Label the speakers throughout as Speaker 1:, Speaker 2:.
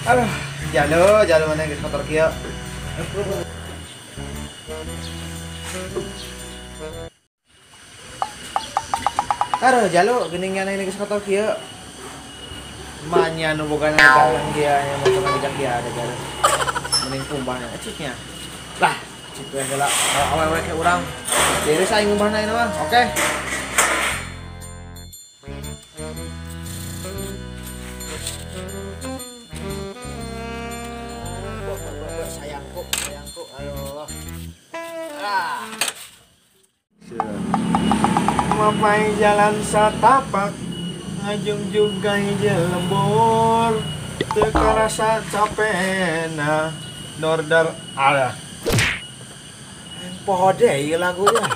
Speaker 1: Aduh, jalo jalo mana geus kotor kieu. Aduh, jalo geuning nya geus kotor kieu. Manya nu boga dagang kieu nya motor ngajak kieu ada jalo. Mending kumbahna eciknya. Lah, cik we heula awewe ke urang. Beres aing ngumbahna ieu mah. Oke. Sayangku, sayangku, aduh. Ah.
Speaker 2: Mapai jalan satapak, ngajungjung ka hiji lembur, teu karasa capena, nordar ala.
Speaker 1: Poho deui lagunya.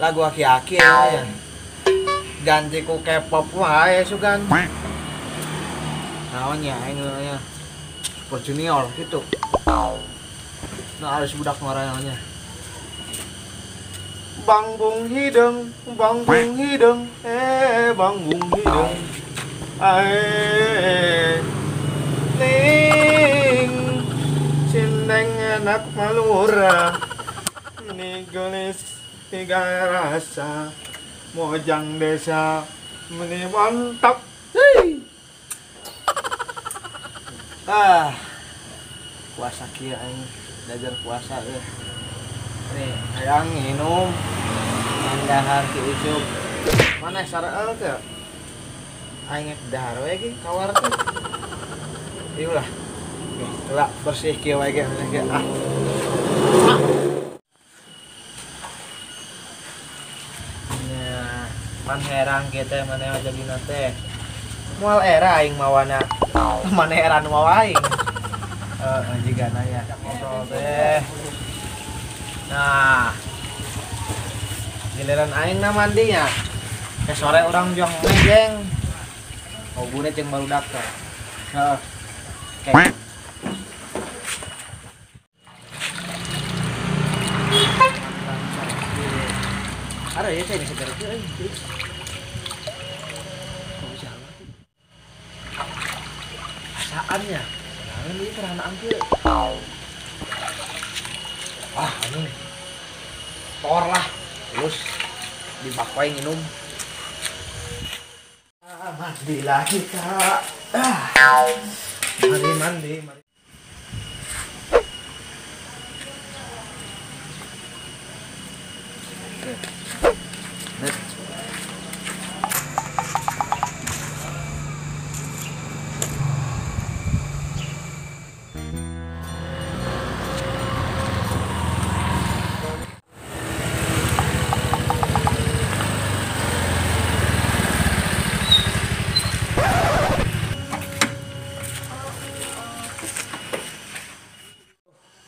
Speaker 1: Lagu aki-aki ya. Ganti ku K-pop wae sugan. Naon nya aing nya. Super Junior gitu. Nah harus budak ngorangnya.
Speaker 2: Bangbung hidung, eh bangbung hidung, ae ning cindeng enak malura, meni gelis tiga rasa, mojang desa meni mantap.
Speaker 1: Hei. Ah, puasa kieu aing, belajar puasa euy. Nih, hayang minum mandahar ki Ucup. Mana sareel teh? Aing ek dahar we ge kawar teh. Ieu lah. Lah bersih kieu wae ge ah. Nya, man herang kieu teh maneh jadina teh. Moal era aing mawana. Maneh era nu mawa aing. Heeh, jigana ya ngobrol teh. Nah, giliran aing na mandinya. Ke sore orang juang mejeng. Ngobune jeung barudak teh. Heeh. Oke. Ada ya saya segar euy. Kok jalan? Asaannya. Jangan ieu peranaan kieu. Wah, ini tor lah, terus dibakwai minum. Ah, mandi lagi kak. Ah, mandi mandi. Mari.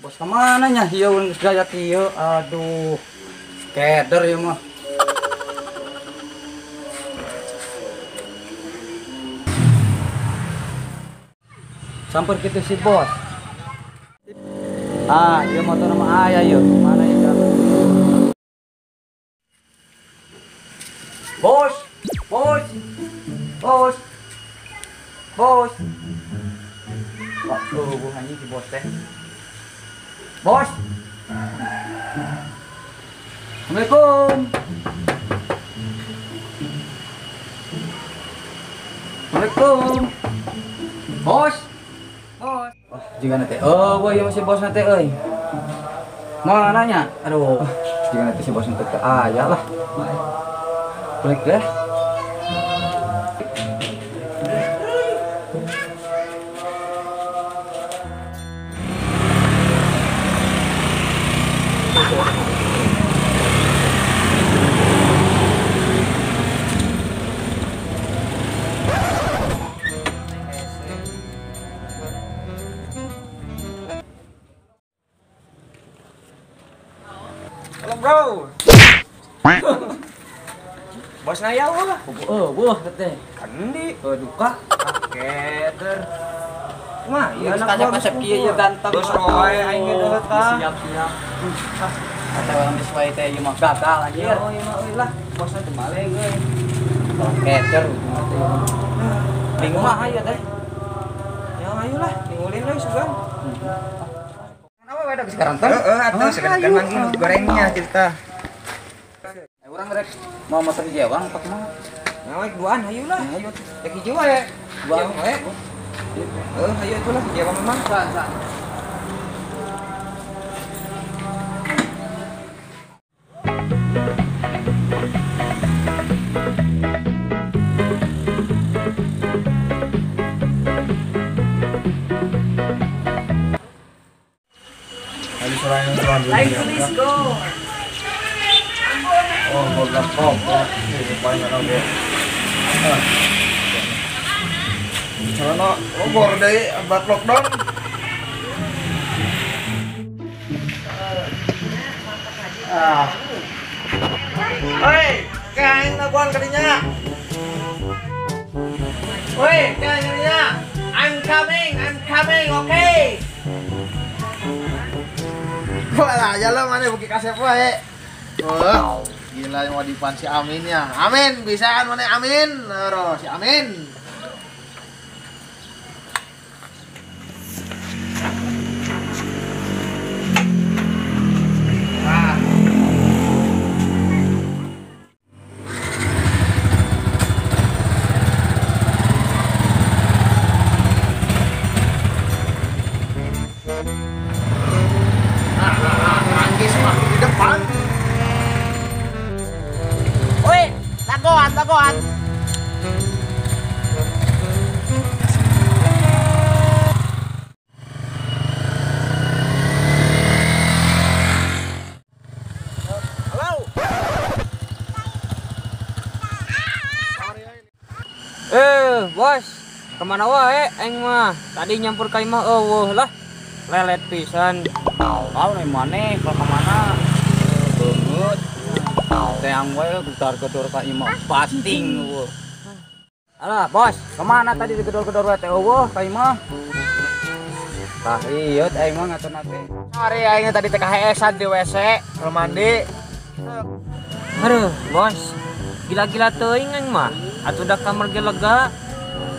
Speaker 3: Bos kemana nya ieu geus gaya kieu, aduh keder ieu mah. Samper kitu si bos. Ah, ieu motor mah aya ieu. Mana ieu jalan? Bos, bos, bos, bos. Wah, hubungannya si bos teh. Bos. Assalamualaikum. Assalamualaikum. Bos. Bos. Oh, jika nanti. Oh, boy, masih bos nanti euy. Mana nya? Aduh, jika nanti si bos nanti teu aya lah. Balik deh.
Speaker 1: Halo bro. Bos naya wah.
Speaker 3: Oh, buah teh.
Speaker 1: Kandi.
Speaker 3: Duka.
Speaker 1: Keder.
Speaker 3: Mah, ieu anak kasep kieu ye ganteng.
Speaker 1: Bos wae aing ge deukeut tah.
Speaker 3: Siap-siap. Kata orang geus wae teh ieu mah gagal anjir.
Speaker 1: Oh, ieu mah euy lah. Bosna teu balik euy.
Speaker 3: Kecer ujungna teh. Bingung mah hayu teh.
Speaker 4: Ya ayolah, ningulin lah sugan.
Speaker 3: Kenapa beda sekarang teh?
Speaker 4: Heeh, atuh sekarang kan manggil gorengnya cerita.
Speaker 3: Urang rek mau motor jewang apa kumaha?
Speaker 4: Nah, duaan hayu lah.
Speaker 3: Hayu.
Speaker 4: Rek hiji wae. Duaan wae. Heeh, hayu atulah jewang memang.
Speaker 3: Sa.
Speaker 4: Like please go.
Speaker 1: Oh, goblok kok. Ini banyak lagi. Celana obor deui abad lockdown. Ah. Hei, kain laguan kadinya. Woi, kain kadinya. I'm coming, okay. Wah, jalan mana buki kasep wae. Oh, gila mau dipan si Amin ya. Amin, bisaan mana Amin? Ero, si Amin. Ah.
Speaker 4: Woi, lagoan.
Speaker 1: Halo.
Speaker 4: Bos, kemana wae aing mah? Tadi nyampur ka imah eueuh lah. Lelet pisan.
Speaker 3: Tahu nih maneh kalau kemana? Beungeut. Teang wae gedor-gedor ka imah pasting eueuh. Alah, bos, kemana tadi digedor-gedor wae teh eueuh ka imah? Tah ieu aing mah ngaturna teh.
Speaker 1: Sorry aing tadi teh kaheesan di WC, kalau mandi.
Speaker 4: Aduh, bos. Gila-gila teuing aing mah. Atuh da kamar ge lega.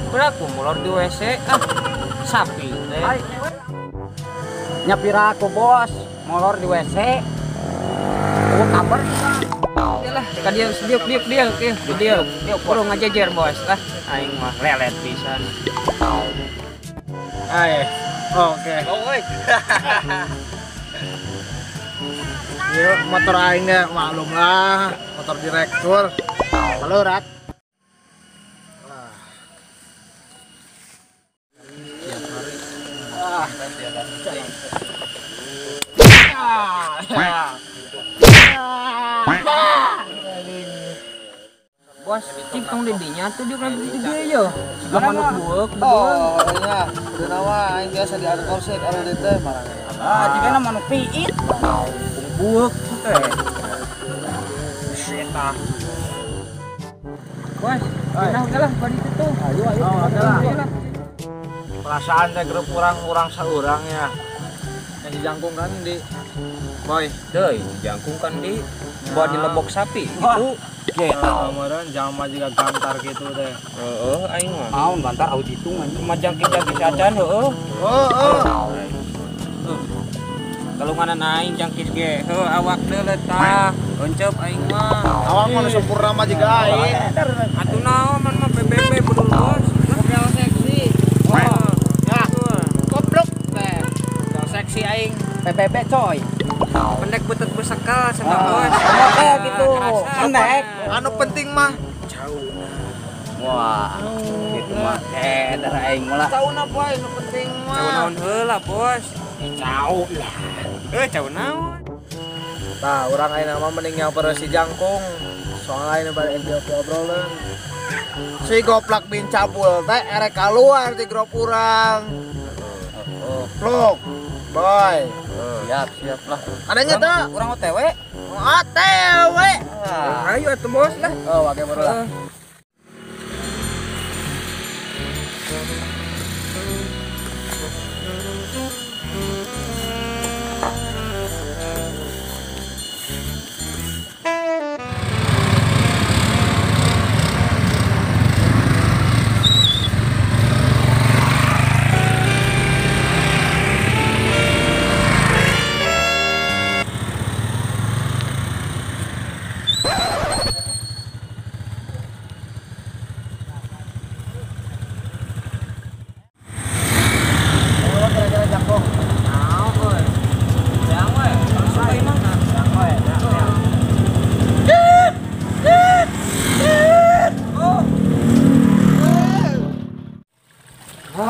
Speaker 4: Berapa molor di WC ah. Sapi teh.
Speaker 3: Nyapira aku bos, molor di WC. Oh, kabar
Speaker 4: lah, ka dieu diuk diuk diuk diuk diuk. Kudu ngajejer bos lah. Aing mah lelet pisan.
Speaker 1: Aye. Oke.
Speaker 4: Oi.
Speaker 1: Yuk, motor aing deh, maklum lah, motor direktur. Pelurat. Ah.
Speaker 4: Bos, cik tong di dinya tuh dia kan gitu dia yo. Siga manuk bueuk
Speaker 1: Oh, iya. Udah nawa aing biasa di ada korset ada di teh marah.
Speaker 3: Ah, jigana manuk piit. Bueuk teh.
Speaker 4: Eta. Bos, nah udahlah bari itu tuh.
Speaker 1: Ayo ayo. Oh, udahlah. Perasaan teh grup urang-urang saurang ya. Yang dijangkung kan di Boy,
Speaker 4: deui jangkung kan di buat dilebok sapi gitu.
Speaker 1: Gitu. Kemarin jama juga gantar gitu deh.
Speaker 4: Heeh, aing mah.
Speaker 3: Naon gantar au ditung anjing.
Speaker 4: Cuma jangkit-jangkit acan heeh.
Speaker 1: Heeh.
Speaker 4: Kalunganan aing jangkit ge. Heuh awak deuleu tah. Oncep aing mah.
Speaker 1: Awak mah sempurna mah jiga aing.
Speaker 4: Atuh naon man mah PBB budul bos.
Speaker 1: Model seksi.
Speaker 4: Wah.
Speaker 1: Ya. Goblok teh. Model seksi aing.
Speaker 3: PBB coy.
Speaker 4: Pendek butut besekal sama bos.
Speaker 3: Oke gitu. Pendek.
Speaker 1: Anu penting mah jauh.
Speaker 3: Wah, gitu mah. Darah aing mah lah.
Speaker 1: Jauh apa anu penting mah.
Speaker 4: Jauh naon heula, bos.
Speaker 1: Jauh lah.
Speaker 4: Jauh naon.
Speaker 1: Tah, urang ayeuna mah mending nyamper si jangkung. Soalnya ayeuna bade obrolan. Si goplak bin cabul teh erek keluar di grup urang. Goplok. Boy.
Speaker 3: Siap, siap lah.
Speaker 1: Adanya tuh
Speaker 3: urang OTW.
Speaker 1: OTW.
Speaker 4: Ayo atuh bos lah.
Speaker 3: Oh, oke baru lah.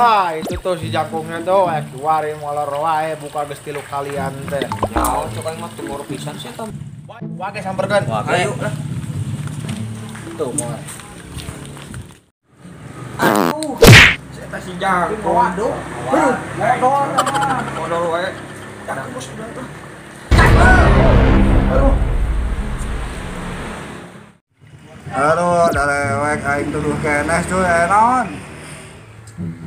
Speaker 1: Ah, itu tuh si jangkungnya tuh kiwari molor wae buka geus tilu kalian teh.
Speaker 4: Ya, cok aing mah tumor pisan sih eta.
Speaker 1: Wage samperkeun.
Speaker 4: Ayo lah.
Speaker 1: Tuh moal.
Speaker 4: Aduh,
Speaker 1: eta si jangkung. Waduh. Modol.
Speaker 4: Modol wae.
Speaker 1: Jangkung bos udah tuh. Aduh.
Speaker 2: Aduh, darewek aing tuduh keneh cuy, naon?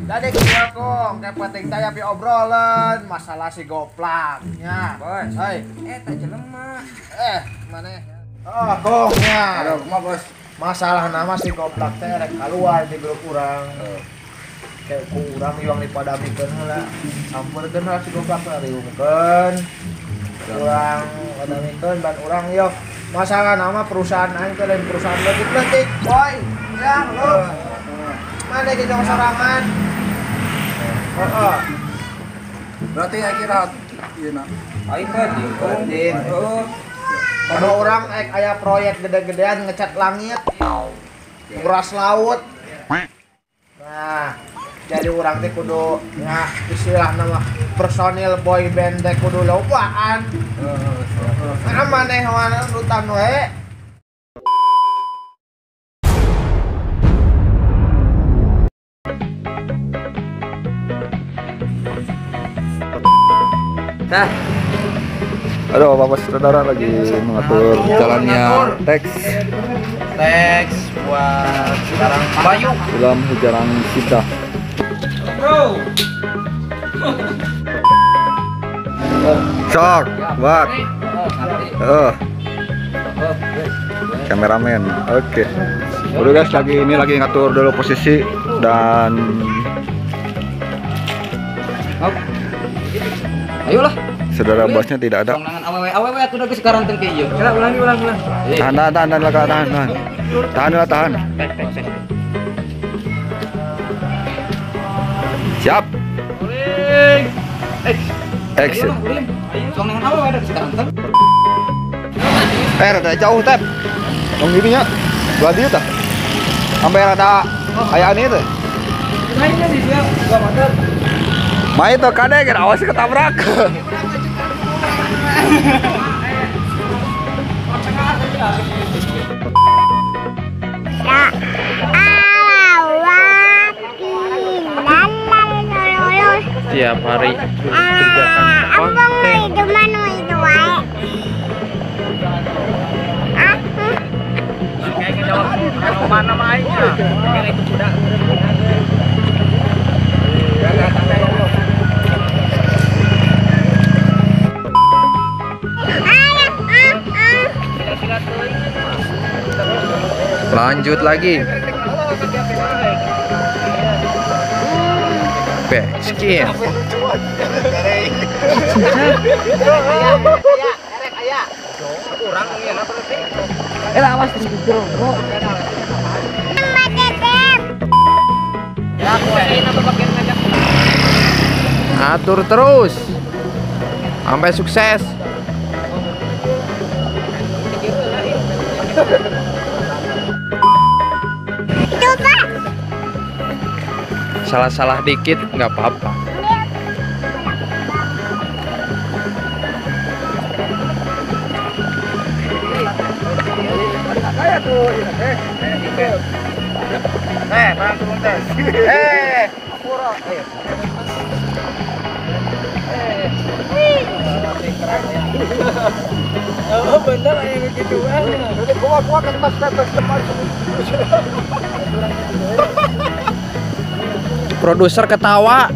Speaker 1: Dade kieu kong, kayak penting teh pi obrolan masalah si goplak nya.
Speaker 3: Bos.
Speaker 1: Hei,
Speaker 3: eta jelema.
Speaker 1: Maneh? Oh, kong nya.
Speaker 2: Aduh, kumaha bos?
Speaker 1: Masalah nama si goplak teh rek keluar di grup urang. Kayak ku urang iwang dipadamikeun heula. Sampeurkeun heula si goplak teh riungkeun. Urang padamikeun ban urang yo. Masalah nama perusahaan aing teh lain perusahaan leutik-leutik, boy. Ya, lu. Mana ge jong sorangan? Heeh.
Speaker 2: Berarti akhirnya ieu na.
Speaker 3: Aing penting.
Speaker 1: Penting. Heeh. Kalau orang aya proyek gede-gedean ngecat langit, nguras laut. Nah, jadi orang teh kudu ya istilah nama personil boy band teh kudu lobaan. Nah, maneh mana urutan we.
Speaker 3: Nah.
Speaker 2: Aduh, Bapak Sutradara lagi mengatur jalannya teks.
Speaker 1: Teks buat sekarang Bayu
Speaker 2: dalam hujaran cinta.
Speaker 4: Bro.
Speaker 2: Sok, buat. Kameramen. Oke. Udah guys, lagi ini lagi ngatur dulu posisi dan
Speaker 3: ayolah.
Speaker 2: Saudara bosnya tidak ada.
Speaker 3: Awewe atuh geus sekarang teh ieu.
Speaker 4: Ulangi ulang.
Speaker 2: Tahan tahan tahan tahan tahan. Tahan lah tahan. Siap. Action. Rada jauh tep. Tong gini nya. Belah dieu tah. Sampai rada aya ini teh.
Speaker 4: Mainnya di dia, gua motor.
Speaker 2: Main tuh kade kan awas ketabrak.
Speaker 4: Tiap hari kerjakan konten.
Speaker 5: Lanjut lagi. Sekian. Atur terus sampai sukses. Salah-salah dikit nggak apa-apa. Produser ketawa.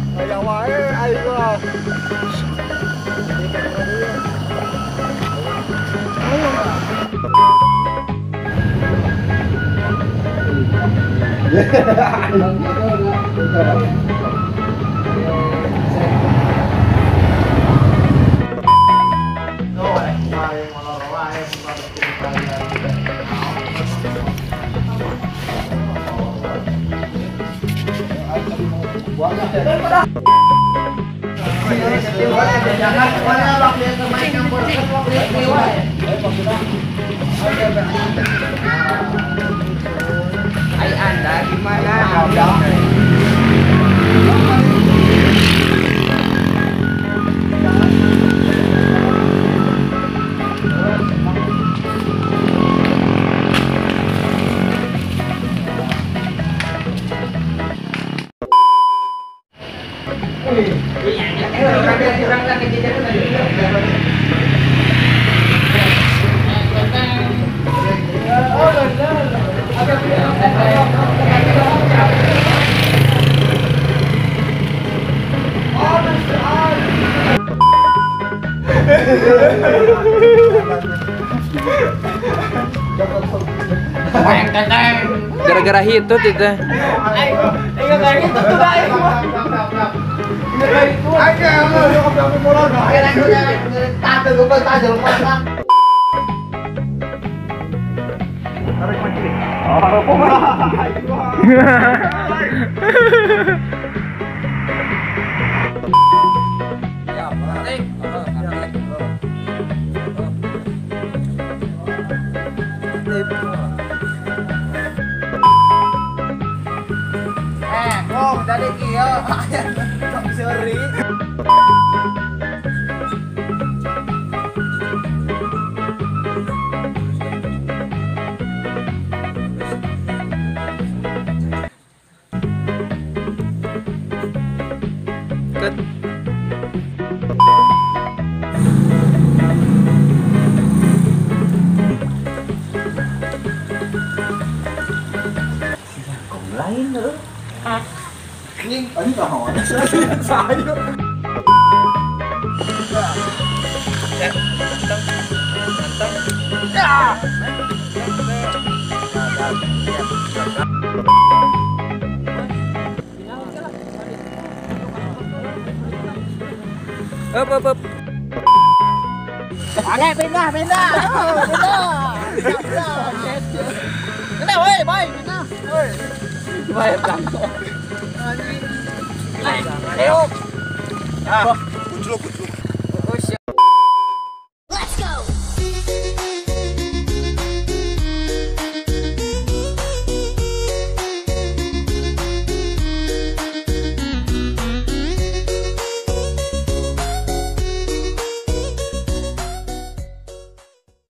Speaker 3: Ai Anda gimana?
Speaker 5: Gara-gara hitut itu.
Speaker 1: Tadi kieu sorry.
Speaker 5: Cut.
Speaker 3: Lain lho.
Speaker 2: Ini tahu. Saya.
Speaker 5: Up, up, up.
Speaker 1: Oke, pindah, pindah. Pindah. Pindah, woi, boy, pindah. Woi.
Speaker 3: Bayar langsung.
Speaker 1: Ayo.
Speaker 2: Kucluk, kucluk.